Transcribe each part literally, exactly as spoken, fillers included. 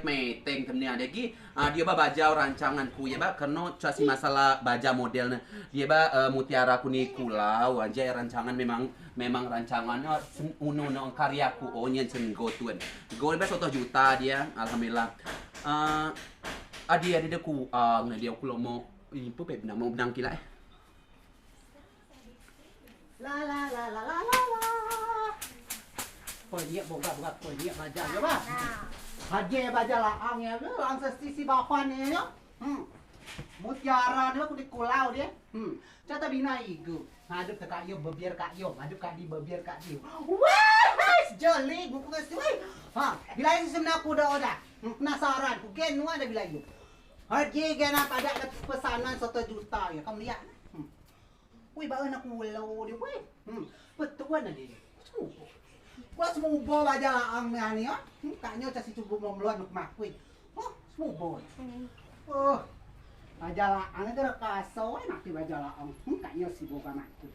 Meteng temne ade gi. Ah, dio ba bajau rancangan ku ye ba, kerno coa si masalah bajau model ne. Dio ba, eh, Mutiara Kuning Kulau aja rancangan memang, memang rancangan, eh, sen-, unu, unu karya ku, o nien sen go tun. Go ba sotos juta dio, alhamdulillah. Eh, adi, adi de ku, ah, ne dio ku lomo, ipe pe benang, mau benang kilak, eh. La, la, la. Ko nyiak boga, boga, ko nyiak bajau, yo, ba? Haje bajau laang, yo, laang sesi si bapan, yo. Hmm. Mutiara ne, kuning kulau dio. Hmm. Coa tebina igo. Ngadep te kak yo, bebier kak yo. Ngadep kak di, bebier kak di. Wah, jeli, buku ngesui. Ha, bilai si semena ku da oda. Hmm, penasaran, ku gen nua da bilai yo. Haje gen apa ade pesanan sotos juta, yo. Kamu liak. Hmm. Wih, bae nak kulo dio, wih. Hmm, betul ade. Semubo. Kulo semubo bajau laang ne ani, ah. Hmm, kak nyo coa si cubo memeluan nak makui. Oh, semubo. Oh, bajau laang ne kere kaso, wih, nak bajau laang. Hmm, kak nyo si boga makui.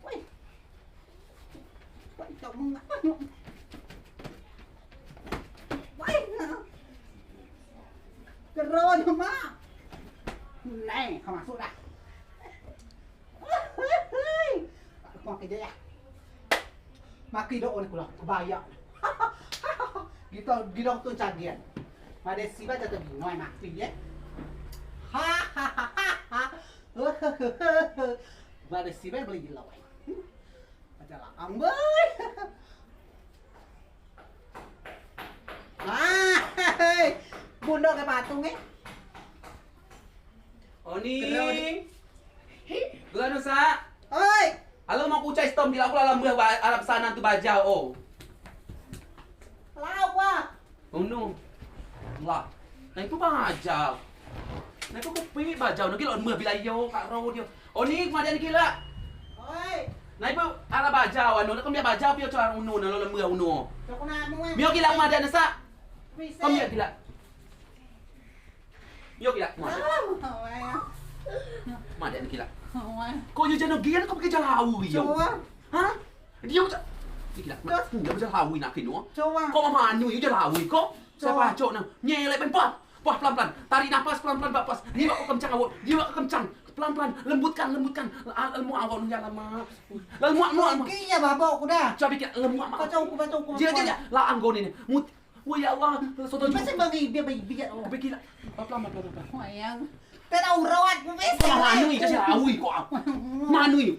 Wih. Wih, tok mengak. Wih. Kero nyo, Mak. Neh, kau masuk dah. Kau makai jaya. Makai do'o ne kulo, kebaya. Gitu, gidong tun cagian. Made siba jatuh binoi mati ye. Hahaha. Made siba beli gilo. Bajau laang, boi. Ah, hei. Bundok ke patung, eh. Oni. Kero, Dik. Hi, gula nusa. Oi. Halo, mau kucai stom, bila aku lalam buah ba-, arap sana tu bajau, oh. Lau, Pak. Unu. Lah. Nah, ipe bajau. Nah, ipe kupi bajau. Nah, gilo meh bilai yo, kak ro dio. Oni, kemadian gilo. Oi. Nah, ipe ala bajau, anu, nak kembiak bajau, pio coa unu, nah, lo lembur unu. Mio gilo kemadian, sa. Kembiak gilo. Mio gilo, kemadian. Kemadian gilo. Ko yo jano gian, ko pakai jalawi yo. Ha? Dio ja-, ih, gilo. Mak, ndak bejalawi nak keno. Coa. Ko mamanu, io jalawi ko. Coa. Siapa cok na? Nyelek pen, pah. Pah, pelan-pelan. Tarik napas pelan-pelan, bak pas. Dio bak kencang awak. Dio bak kencang. Pelan-pelan. Lembutkan, lembutkan. Lemuak awak nu ya lama. Lemuak, muak, muak. Oke, ya, babok, udah. Coa pikir lemuak, mak. Kacau, ku, kacau, ku. Dia, dia, dia. Lah, anggone ni. Mut-, woi, ya Allah. Soto juga. Pasti bang, dia, dia, dia. Pikir lah. Pelan-pelan, pelan-pelan. Wayang. Tena urawat, ku pasti. Manu, itu si lawi ko. Manu, itu.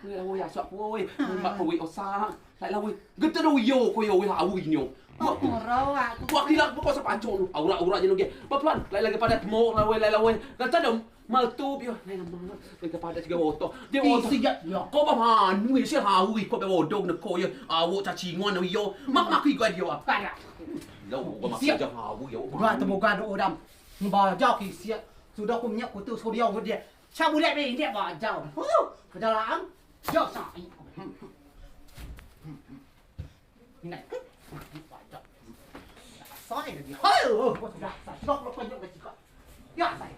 Woi, lawi asak, woi. Mak ko, woi, osak. Lai lawi. Gete do yo, ko yo, woi, lawi nyo. Murau aku. Wah, gilo, pokok sepaco lu. Aura-aura je lu ge. Pelan, lai lagi padat mo, lawi, lai lawi. Gete do, maltu, yo. Lai nama, lagi padat juga oto. Dia oto. Isi, ya, ya. Ko ba manu, isi lawi, ko ba odong, ne ko, yo. Awo, cacingon, yo. Mak, mak, igo, dio, ah. Padat. Lo, ko ba mak, isi, ya, lawi, yo. Gua temu gado, odam. Bajau, isi, ya. Sudah ku minyak kutu, sudah, dia. Cabut dia, dia bajau. Huh, ke dalam. Yo, sai. Ini. Bajau. Sai lagi. Hai, oh, sudah. Sudah, lo penyok ke siko. Ya, sai.